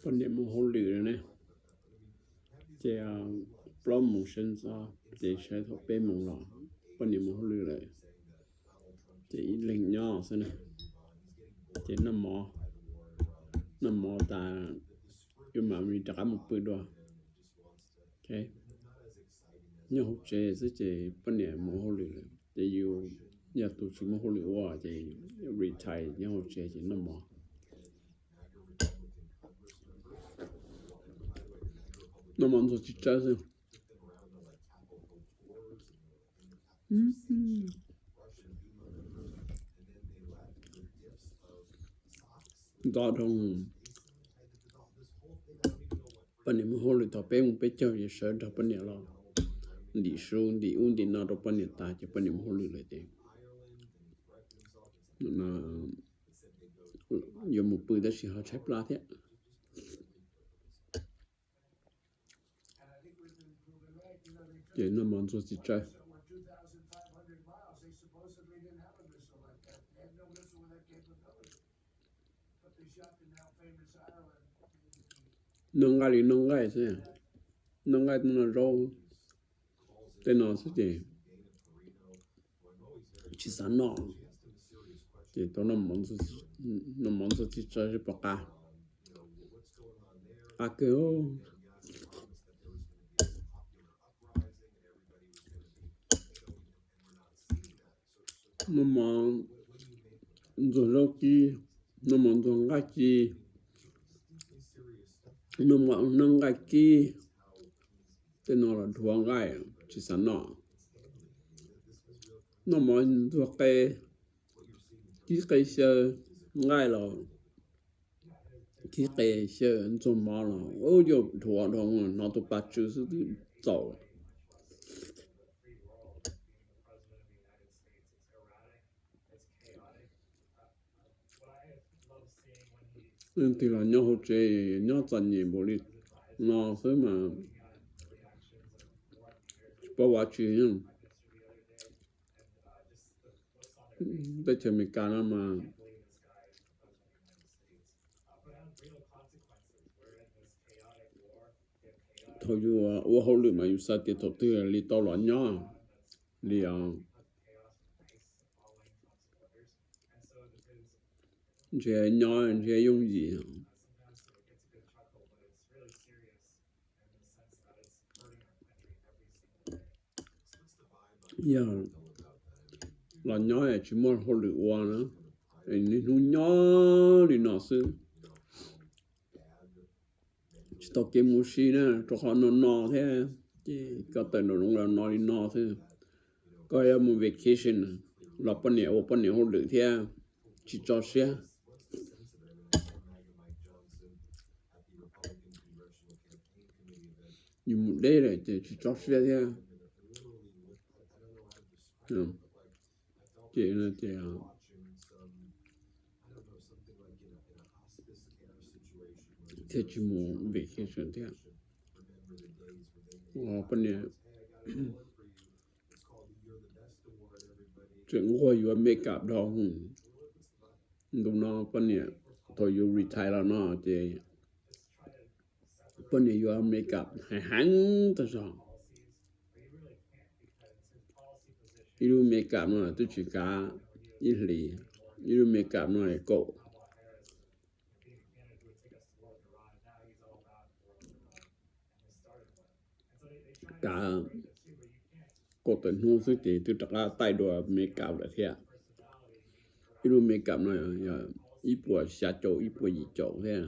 Poj niam mus hauj lwm lawm ne, ces plaub moos sawv ntxov, ces sawv thaum peb moos los, poj niam mus hauj lwm lawm, ces ib leeg nyob xwb na. Ces noj mov, noj mov tas, yuav mam li rov qab mus pw dua. Nyob hauv tsev xwb ces poj niam mus hauj lwm lawm, ces yus yog tus tsis muaj hauj lwm ua ces retire nyob hauv tsev ces noj mov, noj mov ntxuag txiv tsawb xwb. Ntxov dhau, poj niam mus hauj lwm thaum peb moos peb caug ces sawv nrog poj niam los ntim su ntim ub ntim no rau poj niam tas ces poj niam mus hauj lwm lawm ces yuav mus pw tab sis ho tshaib plab thiab. Ces noj mov ntxuag txiv tsawb. Noj nqaij li noj nqaij xwb, noj nqaij no zaub tej no xwb ces tsis xav noj, ces tau noj mov ntxuag txiv tsawb seb puas qab. Qab kawg. Noj mov ntxuag zaub kib, noj mov ntxuag nqaij kib, noj mov noj nqaij kib, tej no los dhuav nqaij tsis xav noj. Noj mov ntxuag qe, kib qe xyaw, nqaij los kib qe xyaw, ntxuag mov los ub yuav dhuav dhau, hnov tus pas tsw xwb twb txaus. Leej twg los nyob hauv tsev nyob txom nyem npaum li no xwb mas tsis paub ua tsi. Teb chaws Amelikas no mas thaum yus ua hauj lwm mas yus xav tias thaum twg li tau los nyob li os. Ntshe nyob ntshe yooj yim. Yog los nyob tsis muaj hauj lwm ua na, niaj hnub nyob li no xwb, tsis tau kev mus si na, rau qhov no no thiab ces koj tawm nraum zoov los no li no xwb. Koj yuav mus vacation los poj niam ua poj niam hauj lwm thiab, tsis tso siab. Yus mus deb lawm ces tsis tso siab thiab. Ces tias thiaj tsis mus vacation thiab. Poj niam tseem nquag yuav makeup dhau. Ntu no poj niam thaum yuav retire los no ces poj niam yuav makeup heev heev tag zog. Ib lub makeup no twb tsis kav ib hlis, ib lub makeup no kaum kav kaum tawm hnub xwb ces twb rov qab taij dua makeup lawm thiab. Ib lub makeup no yog ib puas xya caum ib puas yim caum thiab.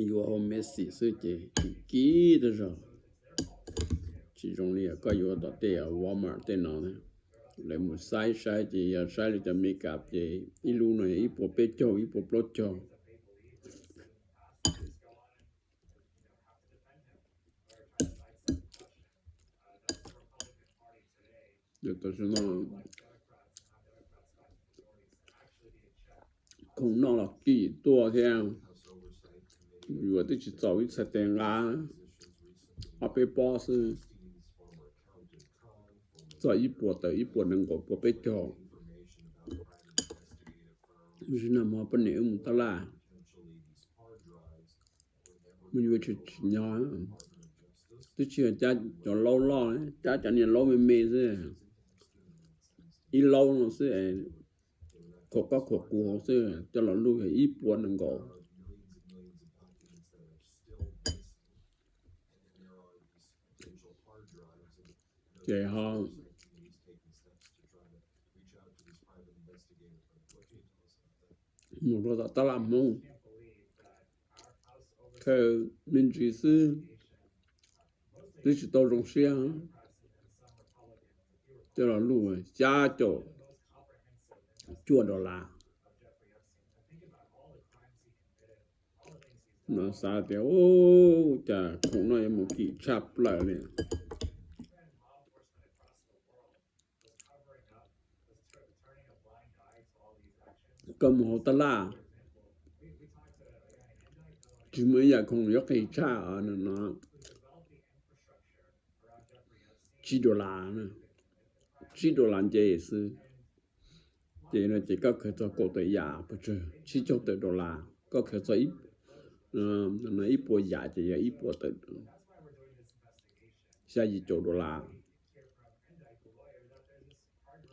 Yuav hauv Macy's xwb ces kim kib tag zog. Tsis zoo li koj yuav tom tej Walmart tej no. Lawv mus saib saib ces yog saib li cov makeup ces ib lub no yog ib puas peb caug ib puas plaub caug. Tam sim no khoom noj los kim tuaj thiab, yuav twb tsis txaus ib txhais tes nqa, ob peb pob xwb, txog ib puas tawm ib puas nees nkaum puas peb caug. Tam sim no mas poj niam wb mus tab laj, Mus yuav tsis tsim nyog, twb tsis yog cab cov laub loj, cab cov niag laub me me xwb, ib laub no xwb, khuam koj khuam kuv xwb, coj los luj yog ib puas nees nkaum. Ces ho mus rau tom tab laj Hmoob, khaws me ntsis xwb, twb tsis tau zoo siab, coj los luj xya caum cuaj dollar. No xav tias, cas khoom no yuav mus kim tshaj plaws li. Koj mus hauv tab laj, tsis muaj ib yam khoom yuav qis tshaj no. Tsib dollar, tsib dollar nce xwb. Ces no ces koj khaws txog kaum tawm yam pes tsawg, tsib caug tawm dollar, koj khaws txog ib puas yam ces yog ib puas tawm, xya yim caum dollar.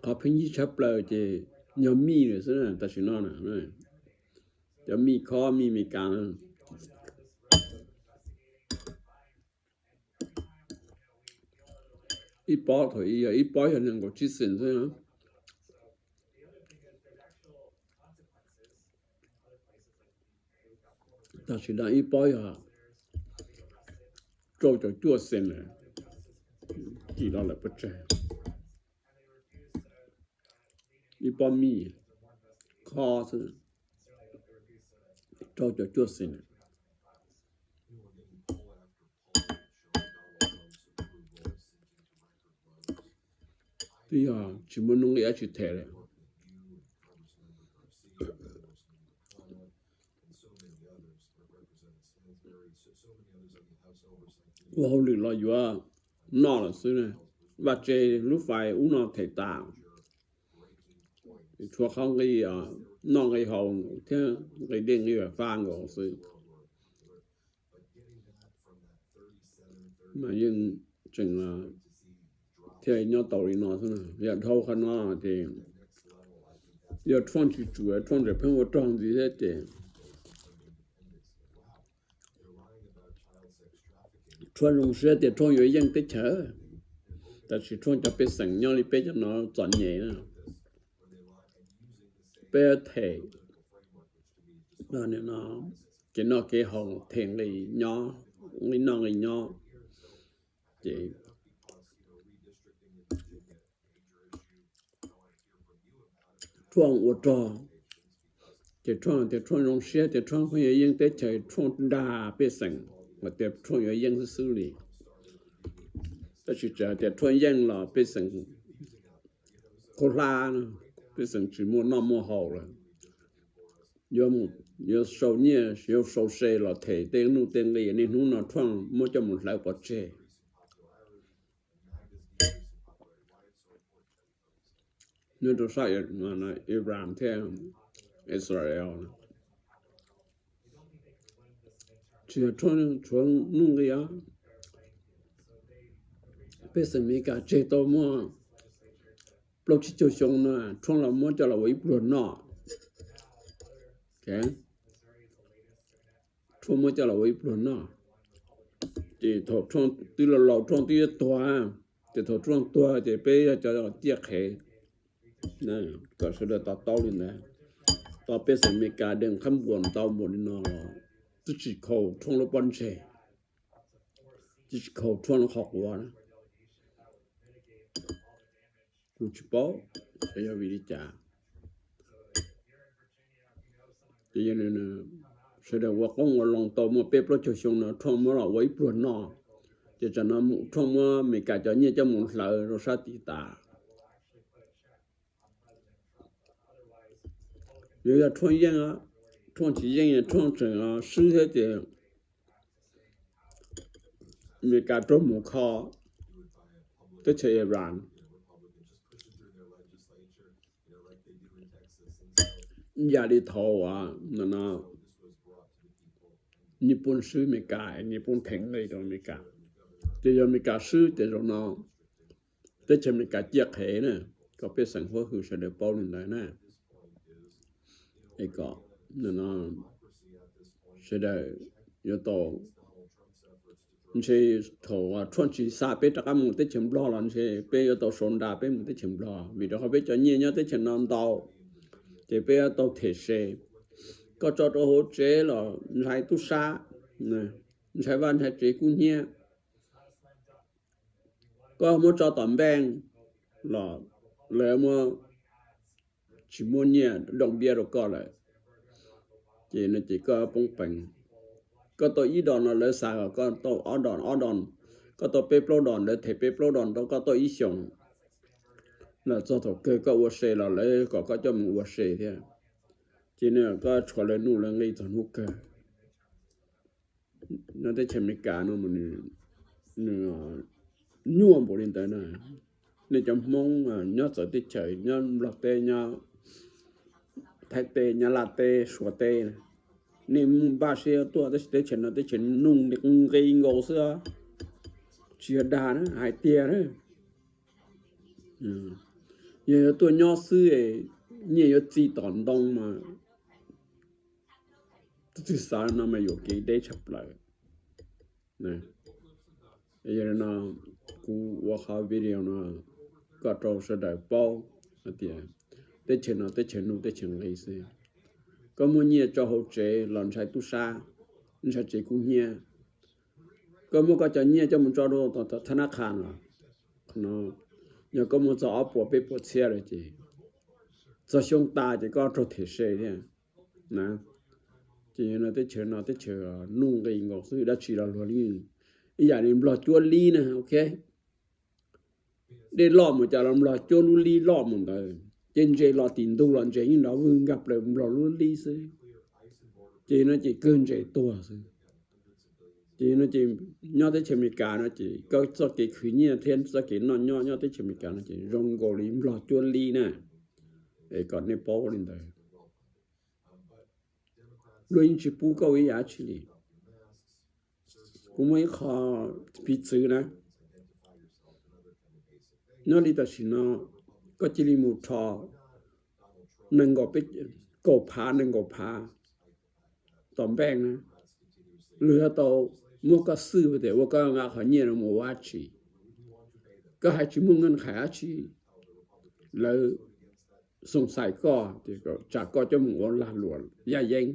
Qhov pheej yig tshaj plaws ces yog mij lawm xwb tam sim no na. Cov mij khob, mij Amelikas, ib pob thaum ub yog ib pob yog nees nkaum tsib xees xwb. Tam sim no ib pob yog rau caum cuaj xees lawm, kim los lawm pes tsawg. Ib pob mij khob xwb, rau caum cuaj xees lawm. Twb yog tsis muaj nuj nqis dab tsi them li. Ua hauj lwm los yuav noj lawm xwb, vaj tse lub fais ub no them tas, tshuav qhov nqi noj nqi haus thiab nqi dej nqi fab nkaus xwb. Mas yeej tseem thiaj nyob tau li no xwb. Yog dhau qhov no ces yog Trump tsis tsum, Trump tseem pheej ua rog ntxiv thiab ces Trump zoo siab tias Trump yuav yeej teb chaws, tab sis Trump cov pej xeem nyob li peb cov no txom nyem. Peb them kev noj kev haus, them nqi nyob, nqi noj nqi nyob, ces Trump ua rog, ces Trump tias Trump zoo siab tias Trump pheej yuav yeej teb chaws, Trump nrag pej xeem hais tias Trump yuav yeej xwb xwb li. Tab sis txawm hais tias Trump yeej los pej xeem qhuav hlab, pej xeem tsis muaj noj muaj haus lawm. Yuav sau nyiaj, yuav sau se los them tej nuj tej nqi, niaj hnub no Trump muab coj mus hlawv pov tseg nyob rau sab Iran thiab Israel. Tsis yog Trump tshuav nuj nqi, pej xeem Amelikas tseg tau muaj plaub tsib caug xyoo no, Trump los muab coj los ua ib pluag noj. Trump muab coj los ua ib pluag noj, ces thaum Trump twb laus laus, Trump twb yuav tuag, ces thaum Trump tuag ces peb yog cov ciaj qhev. Kom sawv daws to taub li ntawd, tos pej xeem Amelikas dees qab npuas ntau npaum li no los twb tsis khaus Trump lub pob ntseg, twb tsis khaus Trump lub qhov quav na. Kuv tsis paub xyov yog vim li cas. Ces sawv daws ua qoob ua loo tau muaj peb plaub caug xyoo no Trump muab los ua ib pluag noj, ces tsam no Trump muab Amelikas cov nyiaj coj mus hlawv rau sab tid tas. Yuav yog Trump yeej, Trump tsis yeej, Trump tseem swb thiab ces Amelikas raug mus kho teb chaws Iran ib yam li thaum uas no Nyij Pooj swb Amelikas, Nyij Pooj theem nqi rau Amelikas. Ces yog Amelikas swb ces zaum no teb chaws Amelikas ciaj qhev na, kom pej xeem huab hwm sawv daws paub li ntawd na. Es kom sawv daws yuav tau, ntshe thaum Trump tsis xa peb rov qab mus teb chaws Nplog los ntshe peb yuav tau sau nra peb mus teb chaws Nplog, vim rau qhov peb cov nyiaj nyob teb chaws no ntau, ces peb yuav tau them se. Koj tso rau hauv tsev los ntshai tub sab, ntshai vaj ntshai tsev kub hnyiab. Koj muab tso tom npeej los lawv muab tsis muab nyiaj doos npiab rau koj lawm, ces no ces koj poob peev. Koj tau ib dos no lawv xav kom koj tau ob dos, ob dos, koj tau peb plaub dos lawv them peb plaub dos rau koj tau ib xyoos, los txog thaum kawg koj ua se los lawv kom koj coj mus ua se thiab. Ces no koj tshuav lawv nuj lawv nqi txog hnub kawg. No teb chaws Amelikas no nws nyuaj npaum li ntawd na. Nej cov Hmoob nyob txawv teb chaws, nyob Nplog teb, nyob Thaib teb, nyob Laj teb, Suav teb, nej npaj siab tuaj tab sis teb chaws no teb chaws nuj nqi nkaus xwb, tsis yog dag na, hais tiag na. Yog yuav tuaj nyob xwb, nyiaj yuav txi tom ntoo mas tus twg xav no mas yuam kev deb tshaj plaws. Yog li no kuv ua qhov video no kom rau sawv daws paub hais tias teb chaws no teb chaws nuj teb chaws nqi xwb. Koj muaj nyiaj tso hauv tsev los ntshai tub sab, ntshai tsev kub hnyiab. Koj muab koj cov nyiaj coj mus tso rau thab nab qha no, yog koj muaj txog ob puas peb puas txhiab lawm ces txog xyoo tas ces koj raug them se thiab na. Ces yog no teb chaws no teb chaws nuj nqi nkaus xwb, dab tsi los luag li ib yam li Nplog cuab lib na, ok. Dej loj mus cas los Nplog cuab lub lib loj mus ntawd, ces ntses los tim ntug los ntses yeej nrov vwg nkag plaws Nplog lub lib xwb. Ces no ces kawg ntses tuag xwb. Ces no ces nyob teb chaws Amelikas no ces koj txoj kev khwv nyiaj thiab txoj kev noj nyob nyob teb chaws Amelikas no ces zoo nkaus li Nplog cuab lib na. Es kom nej paub li ntawd. Luag yeej tsis pub koj ua ib yam dab tsi li. Kuv muaj ib qho piv txwv na. Nyob li tam sim no koj cia li mus rho nees nkaum, kaum phav nees nkaum phav tom npeej na, luag yuav tau muab koj xwj tias ua koj nqa qhov nyiaj no mus ua dab tsi. Koj hais tsis muaj nkaj qhais dab tsi, lawv xoo xais koj, tsam koj coj mus ua lag luam yaj yeeb.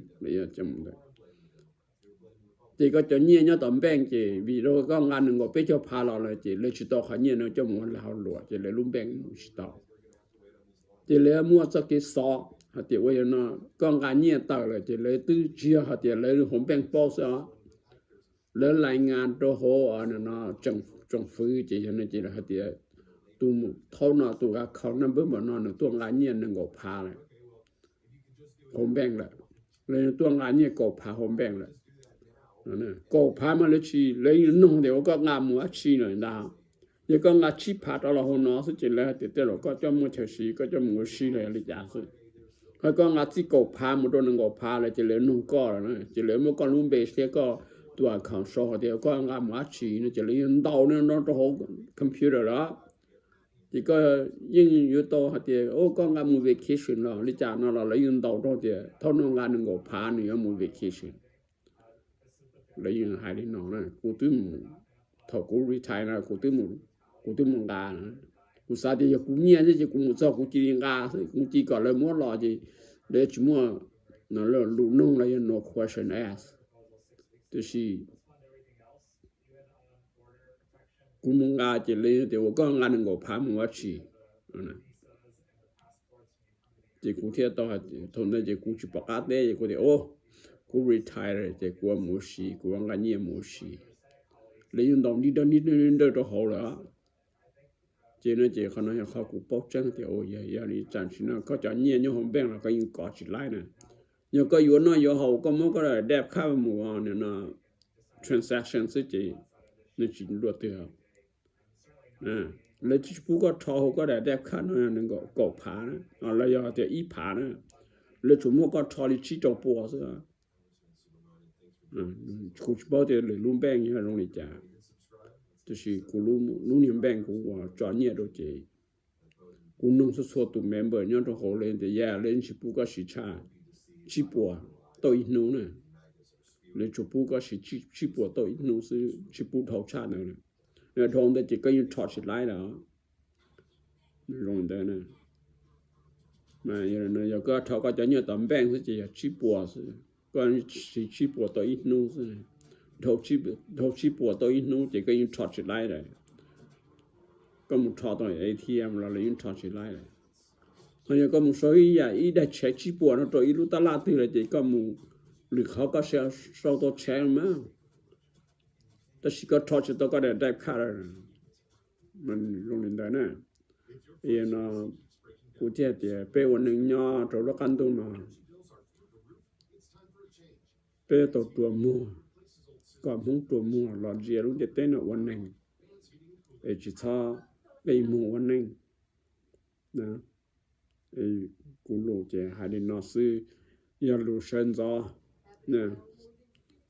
Ces koj cov nyiaj nyob tom npeej ces vim rau koj nqa nees nkaum peb caug phav los lawm ces lawv tsis tau qhov nyiaj no coj mus ua lag luam ces lawv lub npeej mus tsis tau. Ces lawv muaj txoj kev xov hais tias ua no koj nqa nyiaj tawm lawm ces lawv twb tsis yog hais tias lawv hauv npeej paub xwb os. Lawv lais ngas rau hauv no tsoom fwv ces yog no ces lawv hais tias tus mus thaub no tus account number npaum no nws tuaj nqa nyiaj nees nkaum phav lawm hauv npeej lawm, los yog tuaj nqa nyiaj kaum phav hauv npeej lawm. Kaum phav mas lawv tsis, lawv yeej noog tias ua koj nqa mus dab tsi lawm ntag. Yog koj nqa tsib phav rov los hauv no xwb ces lawv hais tias tej zaum koj coj muaj chaw siv, koj coj mus ua si los yog li cas xwb. Ho koj nqa txij kaum phav mus rau nees nkaum phav lawm ces lawv noog koj lawm na, ces lawv muab koj lub npe thiab koj tus account sau hais tias koj nqa mus dab tsi no ces lawv yeej ntaus no rau hauv computer lawm. Ces koj yeej yuav tau hais tias koj nqa mus vacation los li cas no los lawv yeej ntaus rau tias thaub no nqa nees nkaum phav nws yuav mus vacation. Lawv yeej hais li no na, kuv twb mus, thaum kuv retire no kuv twb mus nqa. Kuv xav tias yog kuv nyiaj xwb ces kuv mus txog kuv cia li nqa xwb, kuv cia kom lawv muab los ces lawv tsis muaj lus nug los yog no question ask. Tiam sis kuv mus nqa ces lawv tias ua koj nqa nees nkaum phav mus dab tsi. Ces kuv thiaj tau, thaum ntawd ces kuv tsis pom qab teb ces kuv tias kuv retire ces kuv mus ua si, kuv nqa nyiaj mus ua si. Lawv yeej ntaus nti dawj nti dawj rau hauv lawm. Ces no ces qhov no yog qhov kuv paub tseeb tias yog li tam sim no koj cov nyiaj nyob hauv npeej los koj yeej kov tsis laib na. Yog koj yuav noj yuav haus koj muab koj debit card mus no transaction xwb ces nws tsis luaj twg. Lawv tsis pub koj rho hauv koj debit card no kaum phav na, los yog tias ib phav na, lawv tsuas muab koj rho li tsib rau pua xwb. Kuv tsis paub tias lwm lub bank yog zoo li cas, tab sis kuv lub niag bank kuv uas tso nyiaj rau ces kuv noog txhua txhua tus member nyob rau hauv lawv tias, yog lawv tsis pub koj siv tshaj tsib puas tauj ib hnub na, lawv tsuas pub koj siv tsib puas tauj ib hnub xwb, tsis pub dhau tshaj ntawd. Dhau ntawd ces koj yeej rho tsis laib lawm. Zoo ntawd, yog koj rho koj cov nyiaj tom bank xwb ces yog tsib puas xwb, koj siv tsib puas tau ib hnub xwb. Dhau tsib puas tau ib hnub ces koj yeej rho tsis laib lawm. Koj mus rho tau A T M los lawv yeej rho tsis laib lawm. Ho yog koj mus sau ib yam ib daim tsheb tsib puas no rau ib lub tab laj twg lawm ces koj mus lwm qhov koj sau tau tsheb mas, tab sis koj rho tsis tau koj daim debit card. Zoo li ntawd na, no kuv thiaj tias peb ua neej nyob rau lub qab ntuj no, peb tau rua muag, kom Hmoob rua muag los ntsia lub ntiaj teb no ua neeg, es tsis txhob qi muag ua neeg. Kuv lus ces hais li no xwb, yog lus sawv ntxov,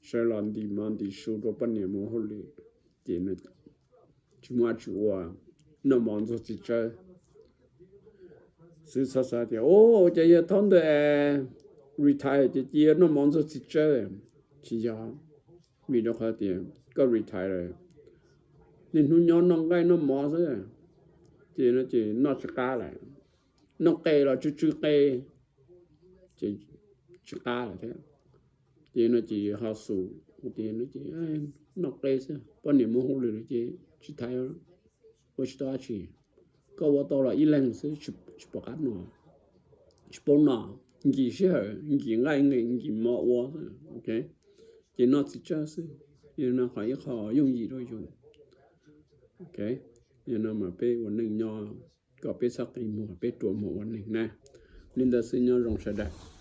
sawv los ntim mov ntim su rau poj niam mus hauj lwm, ces tsis muaj dab tsi ua, noj mov ntxuag txiv tsawb xwb. Xav xav tias, ua cas yog thaum ntawd retire ces cia noj mov ntxuag txiv tsawb. Tsis yog, vim rau qhov tias koj retire lawm, niaj hnub nyob noj nqaij noj mov xwb, ces no ces noj tsis qab lawm, noj qe los tsw tsw qe, ces tsis qab lawm thiab. Ces no ces ho xus tias, noj qe xwb, poj niam mus hauj lwm lawm ces tsis thaiv, ua tsis tau dab tsi. Koj ua tau los ib leeg xwb, tsis pom qab no, tsis paub no, nkim sij hawm, nkim nqaij nqi, nkim mov ua. Ces noj txiv tsawb xwb, yog no qhov ib qho yooj yim rau yus. Yog no mas peb ua neej nyob kom peb txhob qi muag, peb rua muag ua neeg na. Li ntawd xwb, nyob zoo sawv daws.